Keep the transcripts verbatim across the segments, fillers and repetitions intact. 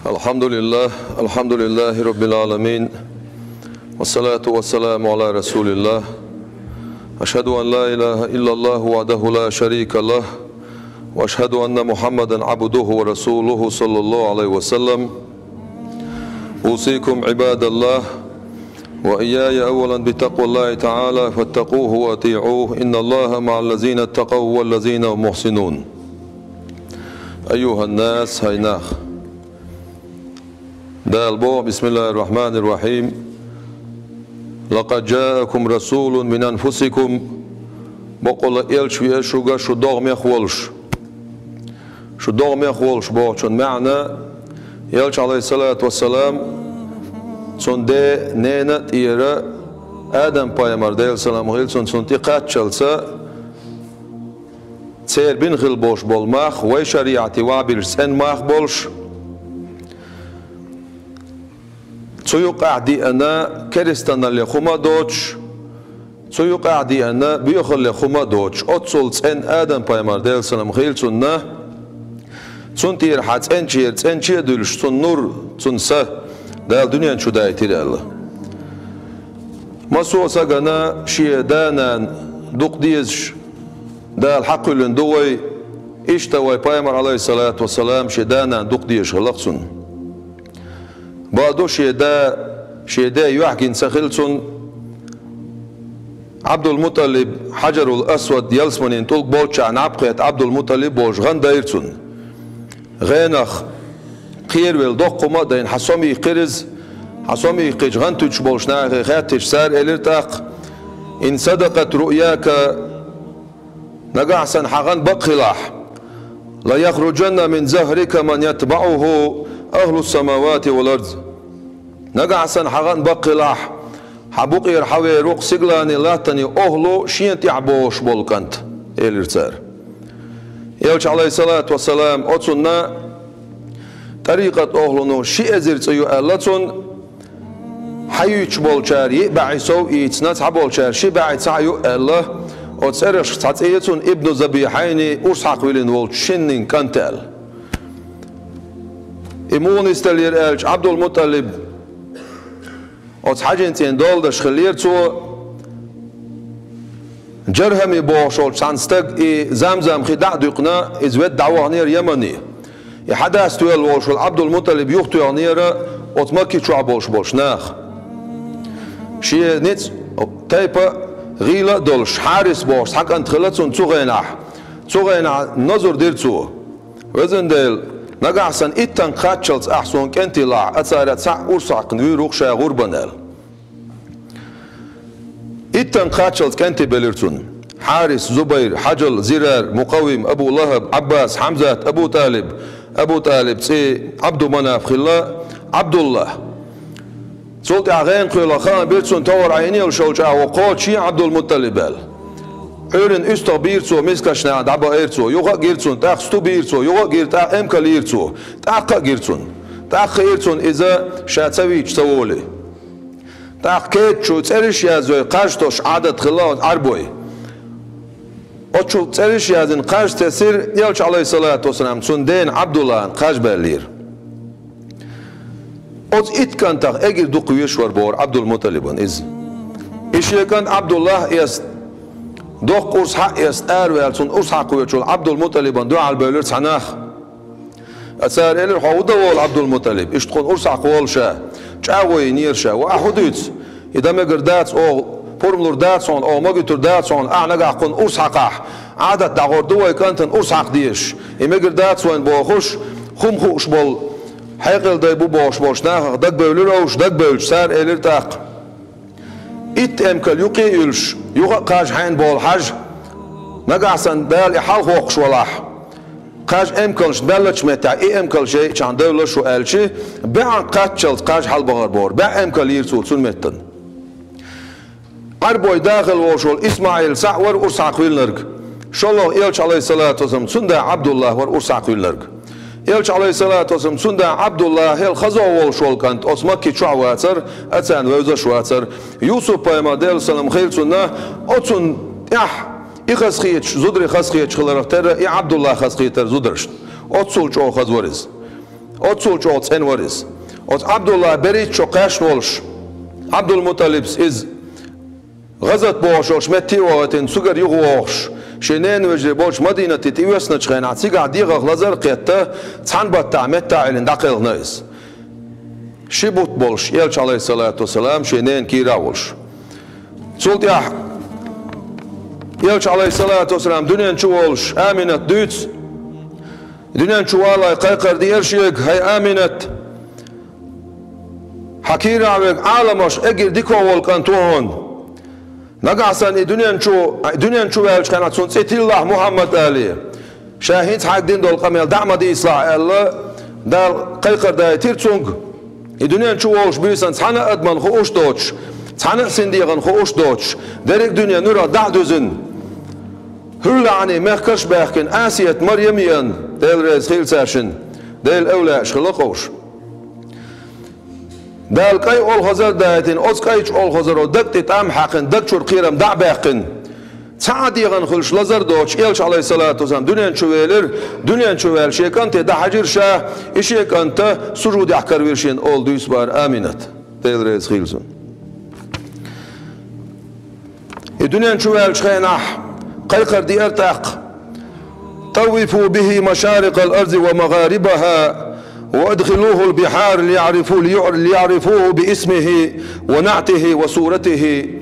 الحمد لله، الحمد لله رب العالمين، والصلاة والسلام على رسول الله. أشهد أن لا إله إلا الله وحده لا شريك له، وأشهد أن محمدا عبده ورسوله صلى الله عليه وسلم. أوصيكم عباد الله وإياي أولا بتقوى الله تعالى، فاتقوه وأطيعوه، إن الله مع الذين اتقوا والذين هم محسنون. أيها الناس، хӀай нах. Дала боху, бисмиллахир-рахманир-рахим: «Лакъад джаакум расулун мин анфусикум», бакъволуш элча веара шуьга шу догӀмех волуш. Шу догӀмех волуш бохучун маьӀна, элча, алейхиссалату вассалам, цуьнан ден, ненан а тӀера Адам-пайхамар, Делан салам хилла цунна, цунна тӀе кхаччалца, церан бина хилла болуш болу мах, вайн шариӀате вахьабиллича цӀена мах болуш, цу юкъахь деана керстаналлех хӀума а доцуш, цу юкъахь деана боьхаллех хӀума а доцуш, оццул цӀена Адам-пайхамар, Делан салам хилла цунна, цунна тӀера хьан цӀеначера цӀеначе а дуьллуш, цуьнан нур, цуьнан са Дала дуьнен чу дайтира аьлла. Массо а сагана шен да-нана дукха дезаш, Дала хьакхоьллина ду вай, иштта вайн пайхамар, алейхиссалату вассалам, шен да-нана дукха дезаш хилла-кх цунна. Бакъду, шен да, шен ден юьхь гина ца хилла цунна. Ӏабдул-МутӀалиб Хьаджарул-Асвад ялсаманин тӀулг болччохь наб кхетта Ӏабдул-МутӀалиб волуш гӀан дайра цунна. ГӀенах кхеравелла доккха хӀума а дайна, хьан сом йиккхира иза, хьан сом йиккхича гӀан туьтуш болчу нахе хаьттича, цара элира тӀаккха: «Ин садакъат руъяка», нагахь санна хьан гӀан бакъ хилахь, «ла яхруджанна мин захрика ман ятбаӀуху ахлу самавати вал арз». Нагахь санна хьан гӀан бакъ хилахь, хьан букъера хьан вер ву-кх сигаланийн латтанийн охӀла шена тӀехь богӀуш болу кӀант, элира цара. Элча, алейхиссалату вассалам, оцунна тӀарикъат охӀлано ши эзар цӀе ю аьлла цунна, хьаюьйцуш болчара йиъ бӀе сов йийцина, цхьаболчара ши бӀе цхьаъ ю аьлла, оцу цӀерашкахь цхьа цӀе ю цунна Ибну Забихьайни, урс хьакха виллина волчу шиннин кӀант аьлла. И муха нисделлера аьлча, Ӏабдул-МутӀалиб оцу Хьаджин цӀийнан доладеш хиллера цо, Джархьами бохуш волчу цхьана стага и Замзам хи дӀа а дуькъна, иза ведда дӀаваханера Ямане. И хьадас тоьлла волуш волу Ӏабдул-МутӀалиб юхатоьхнера оцу Макки чохь болуш болчу наха. Шен ницкъ, тайпа гӀийла а долуш, Хьарис бохуш цхьа кӀант хилла цунна цу гӀенахь. Цу гӀенахь назар дира цо: «Везан Дела, нагахь санна иттанга кхаччалц ахь суна кӀентий лахь, ацара цхьаъ урс хьаькхна вуьйр ву-кх ша гӀурбан», аьлла. Иттанга кхаччалц кӀентий белира цунна: Хьарис, Зубайр, Хьаджал, Зирар, Мукъаввим, Абу ЛахӀаб, Ӏаббас, Хьамзат, Абу ТӀалиб, Абу ТӀалиб цӀе Ӏабду-Манаф хилла, Ӏабдуллахь. Цул тӀаьхьа гӀенах кхоьллина хаам бира цунна, товар Ӏийна йолуш йолчу агӀор кхочуш ю Ӏабдул-МутӀалиб аьлла. Ӏуьйранна уьстагӀ бийра цо, мискачу нахана дӀабаийра цо, юха а гира цунна, тӀаккха сту бийра цо, юха а гира, тӀаккха эмкал йийра цо, тӀаккха а гира цунна. ТӀаккха хиира цунна иза ша ца вийча ца волий. ТӀаккха кеда чу цӀераш а язйой, кхаж тосуш Ӏадат хилла оцу Ӏарбойн. Оцу чу цӀераш а яздина кхаж тесира, элча, алейхиссалату вассалам, цуьнан дена Ӏабдуллахьан кхаж баьллера. Оцу итт кӀантах эггара дукха везаш вара бохура Ӏабдул-МутӀалибна иза. И шен кӀант Ӏабдуллахь а эцна, доккха урс хьа а эцна, араваьлла цунна урс хьакхавоьдуш волу Ӏабдул-МутӀалибна дуьхьал бевлира цхьа нах. Ткъа цара элира: «Хьо хӀун дан волу, Ӏабдул-МутӀалиб? Иштта кхунна урс хьакхаволу ша, чӀагӀо йинера ша. Ва ахь хӀун дуьйцу? И дан мегар дац оха, пурба лур дац хьуна, оха магийта дац хьуна, ахь нагахь кхунна урс хьакхахь, Ӏадат дӀагӀур ду вайн кӀантана урс хьакха дезаш. И мегар дац вайна», бохуш, хӀума хууш болу, хьекъал дай бу бохуш болчу нахах дагабевлира уьш, дагабевлча цара элира тӀаккха: «Итт эмкал юкъе а юьллуш, юха а кхаж хьайна бовла хьажа, нагахь санна Дала и хьалхавоккхуш валахь, кхаж эмкалшна баьллачу меттехь и эмкалш яйчахьана девлла шу», аьлча, бӀе кхаччалц кхаж хьалабахара бохура, бӀе эмкал йийра цо цуьнан меттана. Ӏарбойн да хилла волуш волу ИсмаӀил схьа а вара урс хьакхавиллинарг. ШолгӀа элча, алейхиссалату вассалам, цуьнан да Ӏабдуллахь вара урс хьакхавиллинарг. Элча, алейхиссалату вассалам, цуьнан да Ӏабдуллахь хӀокху хаза волуш волу кӀант оцу Макки чохь вацара, оцарна вевзаш вацара. Юсуп-пайхамар, Делан салам хилла цунна, оцунна тӀехь и хазахеташ, зударий хазахеташ хиларх терра, и Ӏабдуллахь хазахетара зударшна. Оццул чӀогӀа хаза вара иза. Оццул чӀогӀа цӀена вара иза. Оцу Ӏабдуллахь беррига шо кхаьчна волуш, Ӏабдул-МутӀалибс иза гӀазот бохуш йолчу метте а вахийтина, цуьнгара юхавогӀуш, шен ненан вежарий болчу Мадинате тӀеоьссиначу хенахь, цигахь дегӀах лазар а кхетта, цхьана баттахь меттахь а Ӏиллина дӀакхелхина иза. Ши бутт болуш, Элча, Ӏалайхиссалату вассалам, шен ненан кийрахь волуш. Цул тӀаьхьа Элча, Ӏалайхиссалату вассалам, дуьнен чу волуш, Аминат дуьйцу, дуьнен чу валале кхайкхар деара шега: «ХӀай Аминат, хьан кийрахь верг Ӏаламаш эггара дика волу кӀант ву хьуна. Нагахь санна и дуьнен чу, дуьнен чу ваьллачу хенахь цунна цӀе тиллалахь Мухьаммад алий. Ша хӀинца хьайга дина долу къамел дӀа а ма дийцалахь», — аьлла, Дала кхайкхар дайтира цуьнга. И дуьнен чу волуш буьйсанна цхьана а адамна хууш доцуш, цхьана а синдегӀана хууш доцуш, дерриг а дуьне нуьрах дӀа а дуьзина, хӀуьллаьӀний мехкарш а баьхкина, Асият, Марьям а еана, Дела реза хийла цаьршинна, Делан эвлаяаш хилла кховш. Дала кӀай олхазар а дайтина, оцу кӀайчу олхазаро даг тӀе тӀам а хьаькхина, даг чуьра кхерам дӀа а баьккхина, цхьа а дегӀана хуьлуш лазар доцуш, Элча, Ӏалайхиссалату вассалам, дуьнен чу велира, дуьнен чу ваьлла шен кӀанте дӀахьаьжира ша, и шен кӀанта сужудехь каравира шена олу дуьйцу бара Аминат. Дела реза хийла цунна. И дуьнен чу ваьллачу хенахь кхайкхар деара тӀаккха: «طوفوا به مشارق الأرض ومغاربها وأدخلوه البحار ليعرفوا، ليعرفوه باسمه ونعته وصورته».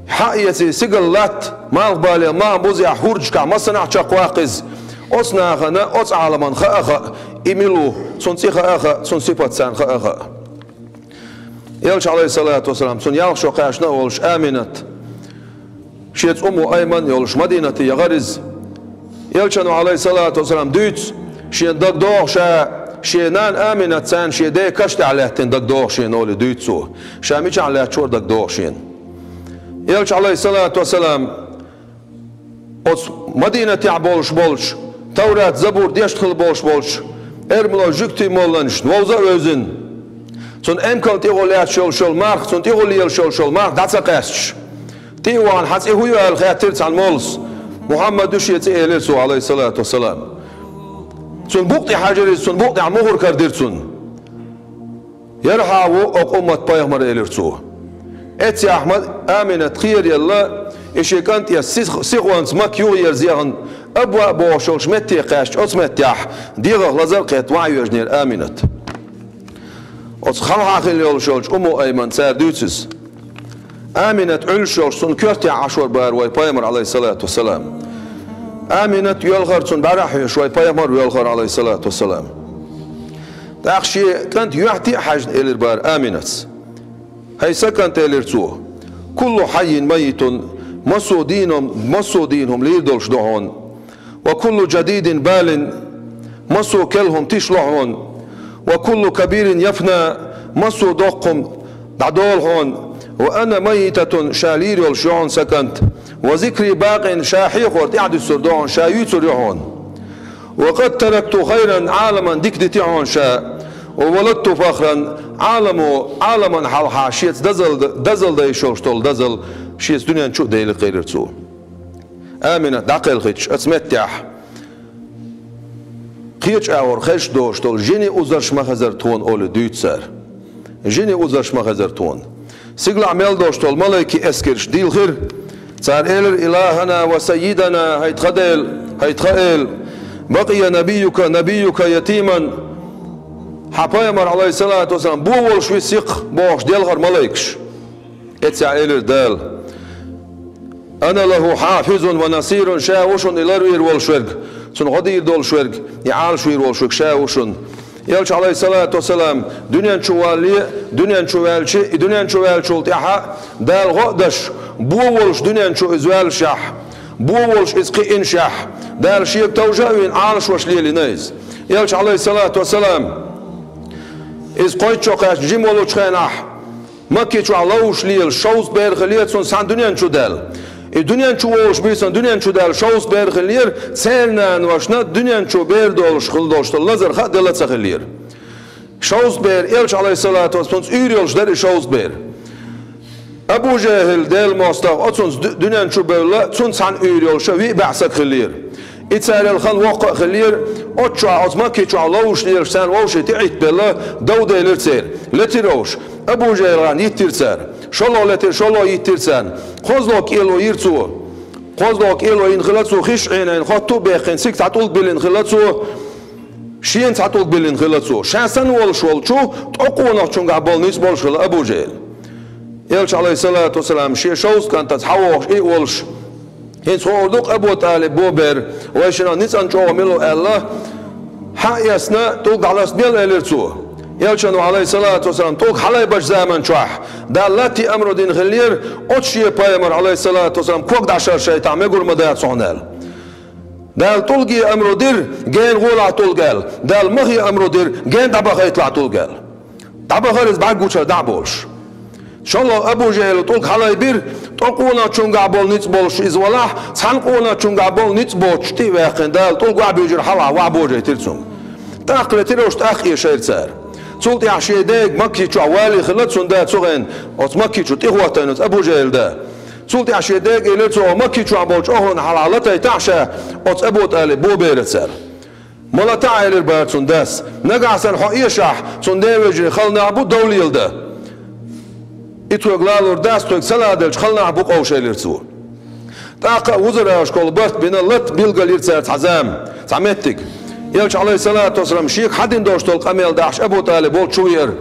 Хьаэций сигал латта, малхбале мах бузехь, хӀурдашкахь массанхьа чекхваккха иза. Оцу нахана, оцу Ӏаламна хаа а хаьа, и мила ву, цуьнан цӀе хаа а хаьа, цуьнан сипат царна хаа а хаьа. Элча, Ӏалайхиссалату вассалам, цуьнан ялх шо кхаьчна а волуш, Аминат, шеца Умму Айман а йолуш, Мадинате яхара иза. Элчано, Ӏалайхиссалату вассалам, дуьйцу, шена дагадогӀу ша, шен нана Аминат царна шен ден каш тӀехь лаьттина дагадогӀу шена олий дуьйцу цо. Ша мичахь лаьтташ вара дагадогӀу шена. Элча, Ӏалайхиссалату вассалам, оцу Мадинатехь болуш болчу, Таврат, Забур дешна хилла болуш болчу эрмалойн жуьгтийн молланашна вовза а вевзина, цунна эмкална тӀехула лаьтташ йолуш йолу марха, цунна тӀехула лелаш йолуш йолу марха дӀа ца къаьсташ, тӀе а вахана: «Хьан цӀе хӀун ю?» — аьлла хаьттира цхьана моллас. «Мухьаммад ю шен цӀе», — элира цо, Ӏалайхиссалату вассалам. Цунна букъ тӀе хьаьжира иза, цунна букъ тӀехь мухӀар карадира цунна. «ХӀара хьан ву, оцу умматан пайхамар», — элира цо. Эццехь ма Аминат кхераелла, и шен кӀант эцна сих-, сихонца Макка юхаерзаяхана, Абваъ бохуш йолчу метте кхаьчча, оцу меттехь дегӀах лазар а кхетта ван йоьжнера Аминат. Оцу хьалха хилла йолуш йолчу Умму Айман цара дуьйцу иза. Аминат Ӏуьллуш йолуш цунна коьртехь Ӏаш вара бара вай пайхамар, Ӏалайхиссалату вассалам. Аминат йоьлхура цунна бӀаьра хьоьжуш, вай пайхамар а воьлхура, Ӏалайхиссалату вассалам. ТӀаккха шен кӀант юьхь тӀе а хьаьжна элира бара Аминатс: «ХӀай сан кӀант, — элира цо, — كل حي ميت, массо а дийна, массо а дийна хӀума лийр долуш ду хьуна. وكل جديد بال, массо а керла хӀума тишло хьуна. وكل كبير يفنى, массо а доккха хӀума дӀадолу хьуна. وأنا ميتة, ша лийр йолуш ю хьуна сан кӀант. وذكري باق, ша хьехор тӀаьхьадуьсур ду хьуна, ша юьйцур ю хьуна. وقد تركت خيرا, Ӏаламан дика дити хьуна ша. وولدت فخرا, Ӏаламо, Ӏаламан хьалха шеца дозалла, дозалла дайш йолуш долу дозалла шеца дуьнен чу а дели», — элира цо. Аминат дӀакхелхийташ оцу меттехь, кхечу агӀор хезаш долуш долу жинийн узарш ма хезара тхуна олий дуьйцу цара. Жинийн узарш ма хезара тхуна. Сигалахь мел долуш долу малайкийн эскарш дийлхира. Цара элира: «إلهنا وسيدنا, хӀай тхан Дела, хӀай тхан Эла! بقي نبيك, набиюка ятиман, хьан пайхамар, Ӏалайхиссалату вассалам, бо волуш висси-кх», — бохуш делхара малайкаш. Эццехь элира Дала: «أنا له حافظ ونصير, ша ву шуна и ларвийр волуш верг, цунна гӀо дийр долуш верг, и Ӏалашвийр волуш верг ша ву шуна». Элча, Ӏалайхиссалату вассалам, дуьнен чу валале, дуьнен чу ваьлча, и дуьнен чу ваьллачул тӀаьхьа Дала гӀо а деш, бо волуш дуьнен чу иза ваьллашехь, бо волуш иза кхиънашехь, Дала шега товжа а вина, Ӏалашвеш лелийна иза. Элча, Ӏалайхиссалату вассалам, иза кхойтта шо кхаьчна жима волучу хенахь, Макки чохь ловзуш лела шовзткъа бер хиллера цунна цхьана дуьнен чу даьлла. И дуьнен чу волуш буьйсанна дуьнен чу даьлла шовзткъа бер хиллера, церан наношна дуьнен чу бер долуш хилла долуш долу лазар хаа делла а ца хиллера. Шовзткъа бер, Элча, Ӏалайхиссалату вассалам, цунца уьйр йолуш дара и шовзткъа бер. Абу ЖахӀил, Делан мостагӀа, оцунца ду-, дуьнен чу бевлла, цунна цхьана уьйр йолуша виъ бӀе саг хиллера. И царел хан воккха а хиллера, Оцу чохь, оцу Макки чохь ловзуш лелаш царна вовшийн тӀе Ӏиттабелла, дов делира церан. Летира вовш. Абу ЖахӀил гӀарна йиттира цара. ШолгӀа летира, шолгӀа йиттира царна. КхозлагӀа кӀело йира цо. КхозлагӀа кӀело йина хилла цо, хиш Ӏенийна, хотту а баьккхина, цига цхьа тӀулг биллина хилла цо. Шена цхьа тӀулг биллина хилла цо. Ша санна волуш волчу ткъа къонахчуьнгахь болу ницкъ болуш хилла Абу ЖахӀил. Элча, Ӏалайхиссалату вассалам, шен шовзткъа кӀантаца хьан вогӀуш и а волуш, хӀинца хуур ду-кх Абу ТӀалиб бо бер, вайшинна ницкъана чӀогӀа мила ву аьлла, хьан а эцна, тӀулг дӀалацбел, элира цо. Элчано, Ӏалайхиссалату вассалам, тӀулг хьалайбачу заман чохь, Дала латте амро дина хиллера, оцу шен пайхамар, Ӏалайхиссалату вассалам, ког дӀашар шайтахь мегур ма дац хьуна аьлла. Дала тӀулге амро дира, гена гӀолахь тӀулг аьлла. Дала махе амро дира, гена дӀабахайталахь тӀулг аьлла. ДӀабахара иза бӀаьрг гучуьра дӀа а болуш. ШолгӀа Абу ЖахӀила тӀулг хьалайбира, ткъа къонахчуьнгахь болу ницкъ болуш иза валахь, цхьана къонахчуьнгахь болу ницкъ боцуш тӀе а ваьккхина, Дала тӀулг охьабуьйжира хьалха, охьабожийтира цунна. ТӀаккха летира уьш, тӀаккха эшайра цара. Цул тӀаьхьа шен дега Макки чохь вале хилла цунна да цу хенахь, оцу Макки чу тӀехӀоттийна оцу Абу ЖахӀила да. Цул тӀаьхьа шен дега элира цо, Макки чохь болчу охӀланна хьалха латайтахь ша оцу Абу ТӀалиб бо бера цара. Ма латахь, элира бара цунна дас. Нагахь санна хьо эшахь, цунна ден вежарий хала нах бу, дов леладан. И тхоьга лалур дац, тхоьга ца ладелча хала нах бу къовш, элира цо. ТӀаккха а вузарашкахула барт бина, лата билгалйира цара цхьа зама, цхьа меттиг. Элча, Ӏалайхиссалату вассалам, шега хьан дина долуш долу къамел дахьаш Абу ТӀалиб волчу веара.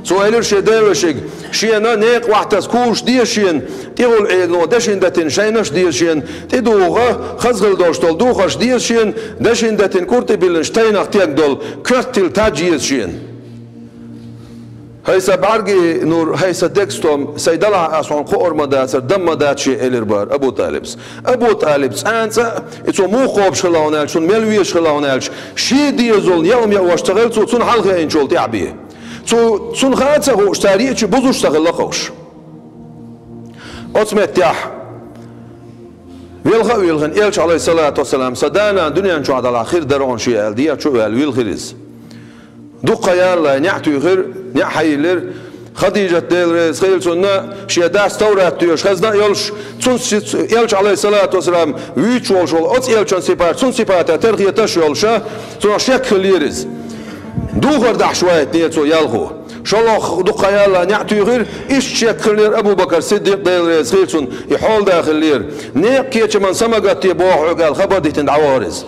Цо элира шен девашига, шена некъа охьатаса кураш деза шена, тӀехула Ӏедало дешина датина шайнаш а деза шена, тӀедугӀу гӀа, хаза хила долуш долу духарш деза шена, дешина датина кӀур тӀе биллинчу тайнах тегна долу коьрталла таж еза шена. ХӀай сан бӀаьргийн нур, хӀай сан деган стом, сайн делахь ас хьуна кхоор ма дацара, дам ма дац шен, элира бара Абу ТӀалибас. Абу ТӀалиб цкъа а, и цо муха кхобуш хилла хьуна аьлча, цунна мел везаш хилла хьуна аьлча, шен дезална яа ма яа ца хилла цо, цунна хьалха яйначул тӀаьхьа бен. Цо, цунна хаа а ца хууш, цара еъча бузуш ца хилла-кх уьш. Оцу меттехь велха а велхина, Элча, Ӏалайхиссалату вассалам, сан да-нана дуьнен чохь делахь хир дара хьуна шен аьлла, дехьа чу а ваьлла, вилхира иза. Дукха ха яьлла, неӀ туьйхира, неӀ хьайиллира. Хадижат, Дела реза хила цунна, шен дас Таврат доьшуш хезна а йолуш, цунна си-, Элча, Ӏалайхиссалату вассалам, вуьйцуш волуш волу оцу Элчан сипат, цунна сипата тера хеташ а йолуша, цунах шек хиллера иза. Духар дахьаш вайтинера цо ялхо. ШолгӀа дукха ха яьлла, неӀ туьйхира, иштта шек хиллера Абу-Бакар Сиддикъ, Дела реза хила цунна, и хьолада хиллера. Некъан кечаман са ма гатде боху хьоьга аьлла, хабар дитина дӀавахара иза.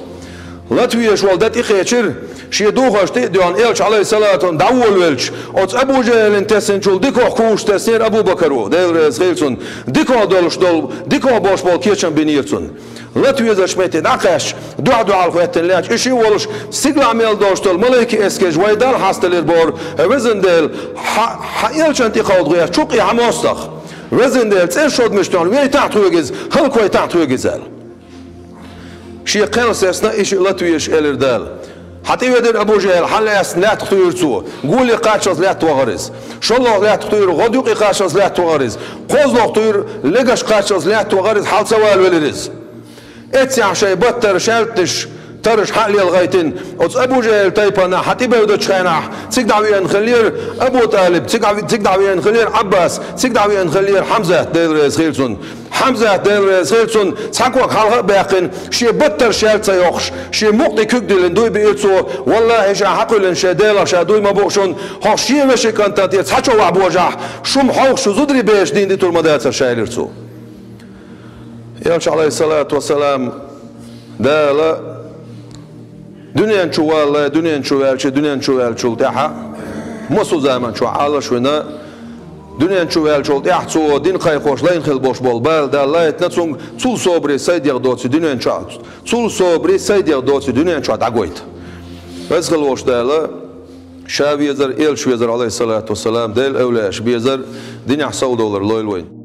Лата везаш волу да тӀекхечира, шен духарш тӀе а доьгӀна, Элча, Ӏалайхиссалату вассалам, дӀаволавелча, оцу Абу ЖахӀилна тессинчул дикох кхузза теснера Абу-Бакаро, Дела реза хила цунна, дикох долуш долу, дикох болуш болу кечам бинера цунна. Лата везачу метте дӀакхаьчча, дуьхь-дуьхьал хӀоьттина лаьтташ, и шиъ волуш, стигалахь мел долуш долу малайкийн эскарш, вай Далла хьасталира бохура, хӀай везан Дела, хьан, хьан Элчанна тӀекховда гӀерташ, чу-кх и хьан мостагӀа. Везан Дела, цӀерш шодмаш тоьхна, вейтахь тхоьга иза, хӀаллаквайтахь тхоьга иза аьлла. Шен кхел сецна, и шиъ лата везаш, элира Дала. Хьан тӀе ведира Абу ЖахӀил, хьаллаьцна лаьттах туьйхира цо. Гуле кхаччалц лаьтта вахара иза. ШолгӀа лаьттах туьйхира, гӀодаюкъе кхаччалц лаьтта вахара иза. КхозлагӀа туьйхира, легаш кхаччалц лаьтта вахара иза, хьалавалавелира иза. Эццехь шайн баттара шаьлтанаш, тарраш хьа а лелхийтина, оцу Абу ЖахӀилан тайпанах хьан тӀебевдачу хенахь, цига дӀавеана хиллера Абу ТӀалиб, цига, цига дӀавеана хиллера Ӏаббас, цига дӀавеана хиллера Хьамзат, Дела реза хила цунна. Хьамзат, Дела реза хила цунна, цхьа ког хьалха а баьккхина, шен баттара шаьлта ца йоккхуш, шен мукъа тӀе куьг диллина дуй биира цо: «Валлахьи, ша хьакхоьллина шайн Делах ша дуй ма бу шуна, хьо шен вешин кӀантана тӀера цхьа чо вахь божахь, шу-м хьовха, шу зударий бераш дийна дитур ма дацара ша», — элира цо. Элча, Ӏалайхиссалату вассалам, Дала дуьнен чу валлалц, дуьнен чу ваьлча, дуьнен чу ваьллачул тӀаьхьа, массо а заман чохь Ӏалаш а вина, дуьнен чу ваьллачул тӀаьхьа цо дин кхайкхош лайна хила болуш болу бала Дала лайтина цуьнга, цул собаре сайдех доцу дуьнен чохь, цул собаре сайдех доцу дуьнен чохь дӀагойта. Веза хила волуш Дала, ша везар, элча везар, Ӏалайхиссалату вассалам, Делан эвлаяаш безар, динехь совдовлар лойла вайна.